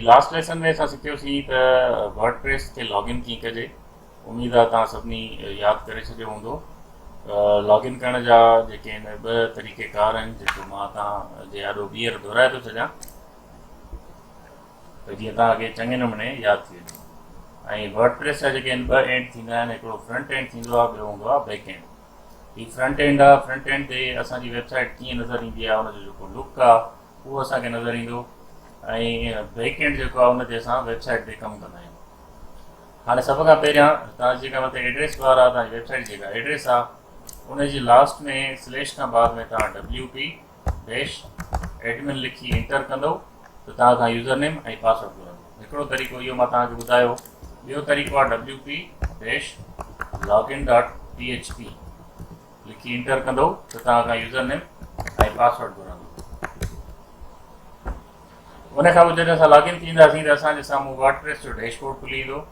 Last lesson ۾ اسان سکيوسين ته word press کي لاگ ان ڪيئن ڪجي. اميد آهي توهان سڀني ياد ڪري ڇڏيو هوندو. لاگ ان ڪرڻ جا جيڪي آهن ٻه طريقي ڪار آهن، جيڪو مان توهان جي آڏو ٻيهر دهرائي ٿو ڇڏيان ته جيئن توهان کي چڱي نموني ياد ٿي وڃي. ۽ ورڊ پريس جا جيڪي آهن ٻه اينڊ ٿيندا آهن، هڪڙو فرنٽ اينڊ ٿيندو آهي، ٻيو هوندو آهي back and. He front and آهي، فرنٽ اينڊ تي اسان جي ويب سائيٽ ڪيئن نظر ايندي آهي، ان جو جيڪو لڪ آهي اهو اسان کي نظر ايندو، ۽ بيڪ اينڊ جيڪو آهي ان تي اسان ويب سائيٽ تي ڪم ڪندا آهيون. هاڻي سڀ کان پهريان توهان جي جيڪا مٿي ايڊريس بار آهي، توهان جي ويب سائيٽ جي جيڪا ايڊريس آهي، ان جي لاسٽ ۾ سليش کان بعد ۾ توهان ڊبليو پي ڊيش ايڊمن لکي انٽر ڪندو ته توهان کان يوزر نيم ۽ پاسورڊ گهرندو. هڪڙو طريقو اهو مان توهان کي ٻڌايو. ٻيو طريقو آهي W P dash log in dot P H P لکي انٽر ڪندو ته توهان کان يوزر نيم ۽ پاسورڊ گهرندو. ان کان پوء جڏهن اسان لاگ ان ٿينداسين ته اسان جي سامهون ورڊ پريس جو ڊيش بورڊ کلي ايندو.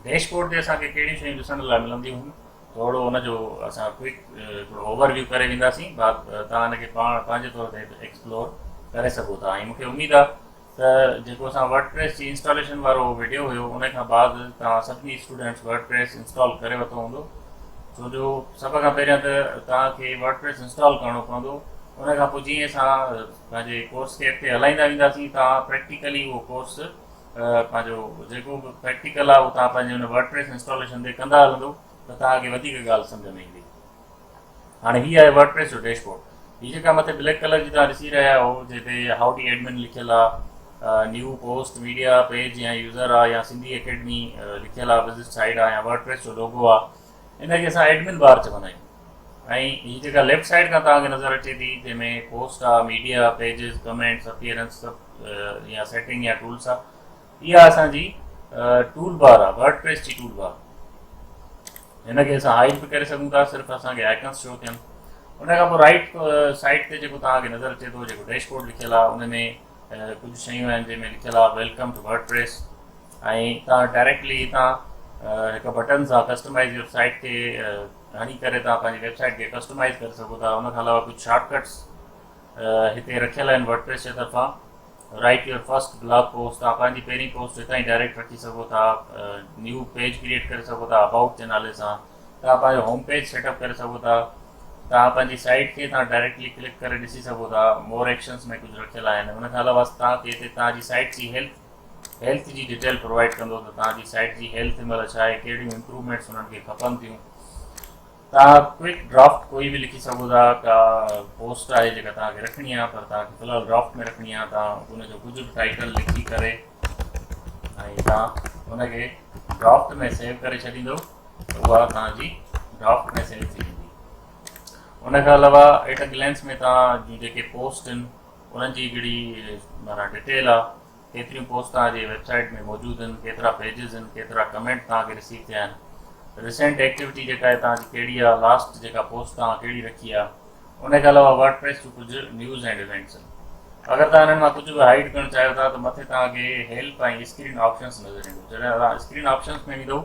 ڊيش بورڊ تي اسان کي ڪهڙيون شيون ڏسڻ لاء ملنديون هيون، ٿورو ان جو اسان ڪوئڪ هڪڙو اوور ويو ڪري وينداسين، بعد توهان ان کي پاڻ پنهنجي طور تي ايڪسپلور ڪري سگهو ٿا. ۽ مونکي اميد آهي ته جيڪو اسان ورڊ پريس جي انسٽاليشن وارو ويڊيو هيو، ان کان بعد توهان سڀني اسٽوڊنٽس ورڊ پريس انسٽال ڪري ورتو هوندو، ڇو جو سڀ کان پهريان ته توهان کي ورڊ پريس انسٽال ڪرڻو پوندو. ان کان پوء جيئن اسان پنهنجي ڪورس کي اڳتي هلائيندا وينداسين، توهان پريڪٽيڪلي اهو ڪورس پنهنجو جيڪو به پريڪٽيڪل آهي اهو توهان پنهنجي ان ورڊ پريس انسٽاليشن تي ڪندا هلندو ته توهان کي وڌيڪ ڳالهه سمجهه ۾ ايندي. هاڻي هي آهي ورڊ پريس جو ڊيش بورڊ. هي جيڪا مٿي بليڪ ڪلر جي توهان ڏسي رهيا آهيو، جنهن تي هائوڊي ايڊمن لکيل آهي، نيو پوسٽ، ميڊيا پيج يا يوزر آهي، يا سنڌي اڪيڊمي لکيل آهي، وزٽ سائيٽ آهي، يا ورڊ پريس جو لوگو آهي، ان کي اسان ايڊمن بار چوندا آهيون. ۽ هي جيڪا ليفٽ سائيڊ کان توهان کي نظر اچي ٿي، جنهن ۾ پوسٽ آهي، ميڊيا، پيجز، ڪمينٽس، اپيئرنس سڀ يا سيٽنگ يا ٽولس آهي، اها اسان جي ٽول بار آهي، ورڊ پريس جي ٽول بار. هن کي اسان هائيڊ به ڪري سگهون ٿا، صرف اسان کي آئڪنس شو ٿين. ان کان پوء رائيٽ سائيڊ تي جيڪو توهان کي نظر اچي ٿو، جيڪو ڊيش بورڊ لکيل آهي، ان ۾ ڪجهه شيون آهن، جنهن ۾ لکيل آهي welcome two word press. ۽ توهان ڊائريڪٽلي هتان هڪ بٽن سان ڪسٽمائز your site کي هڻي ڪري توهان پنهنجي ويب سائيٽ کي ڪسٽمائز ڪري سگهو ٿا. ان کان علاوه ڪجهه شارٽ ڪٽس هتي رکيل آهن ورڊ پريس جي طرفان. Write your first blog post, توهان پنهنجي پهرين پوسٽ هتان ئي ڊائريڪٽ رکي سگهو ٿا. نيو پيج ڪريئيٽ ڪري سگهو ٿا ابائوٽ جي نالي سان. توهان پنهنجو هوم پيج سيٽ اپ ڪري سگهو ٿا. توهان پنهنجي سائيٽ کي توهان ڊائريڪٽلي ڪلڪ ڪري ڏسي سگهو ٿا. مور ايڪشنس ۾ ڪجهه رکيل آهن. ان کان علاوه توهان کي هتي توهان جي سائيٽ جي هيلٿ هيلٿ جي ڊيٽيل پرووائيڊ ڪندو ته توهان جي سائيٽ جي هيلٿ هن مهل ڇا آهي، ڪهڙيون امپروومينٽس انهن کي کپن ٿيون. توهان ڪوئڪ ڊرافٽ ڪوئي به لکي سگهو ٿا. ڪا پوسٽ آهي جيڪا توهان کي رکڻي آهي پر توهان کي في الحال ڊرافٽ ۾ رکڻي آهي، توهان ان جو ڪجهه به ٽائيٽل لکي ڪري ۽ توهان ان کي ڊرافٽ ۾ سيو ڪري ڇڏيندو ته اها توهان جي ڊرافٽ ۾ سيو ٿي ويندي. ان کان علاوه ايٽ ا گلينس ۾ توهان جون جيڪي پوسٽ آهن انهن جي هڪڙي معنيٰ ڊيٽيل آهي، ڪيتريون پوسٽ توهان جي ويب سائيٽ ۾ موجود آهن، ڪيترا پيجز آهن، ڪيترا ڪمينٽ توهان کي رسيو ٿيا آهن، ريسينٽ ايڪٽيوٽي جيڪا آهي توهان جي ڪهڙي آهي، لاسٽ جيڪا پوسٽ توهان ڪهڙي رکي آهي. ان کان علاوه ورڊ پريس جون ڪجهه نيوز اينڊ ايونٽس آهن. اگر توهان انهن مان ڪجهه به هائيڊ ڪرڻ چاهيو ٿا ته مٿي توهان کي هيلپ ۽ اسڪرين آپشنس نظر ايندو. جڏهن توهان اسڪرين آپشنس ۾ ويندو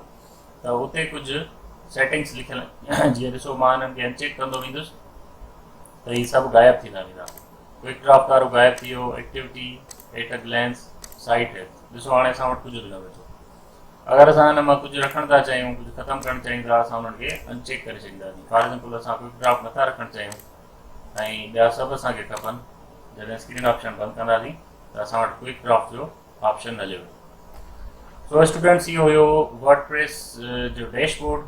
ته اتي ڪجهه سيٽنگس لکيل آهن، جيئن ڏسو مان انهن کي انچيڪ ڪندو ويندس ته هي سڀ غائب ٿيندا ويندا. ڪوئڪ ڊرافٽ وارو غائب ٿي ويو، activity, at a glance, site health. ڏسو هاڻي اسان وٽ ڪجهه به نه بچو. اگر اسان هن مان ڪجهه رکڻ ٿا چاهيون، ڪجهه ختم ڪرڻ چاهيون ٿا، اسان انهن کي انچيڪ ڪري ڇڏينداسين. فار ايگزامپل اسان ڪوئڪ ڊرافٽ نٿا رکڻ چاهيون ۽ ٻيا سڀ اسان کي کپن، جڏهن اسڪرين آپشن بند ڪنداسين ته اسان وٽ ڪوئڪ ڊرافٽ جو آپشن هليو ويندو. سو اسٽوڊنٽس اهو هيو ورڊ پريس جو ڊيش بورڊ.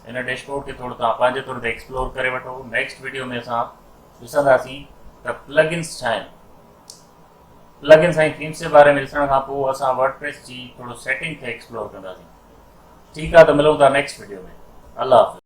ان ڊيش بورڊ کي ٿورو توهان پنهنجي طور تي ايڪسپلور ڪري وٺو. نيڪسٽ ويڊيو ۾ اسان ڏسنداسين ته پلگ انس ڇا آهن. پلگ انس ۽ ٿيمس جي باري ۾ ڏسڻ کان پوء اسان ورڊ پريس جي ٿورو سيٽنگ کي ايڪسپلور ڪنداسين. ٺيڪ آهي ته ملون ٿا نيڪسٽ ويڊيو ۾. الله حافظ.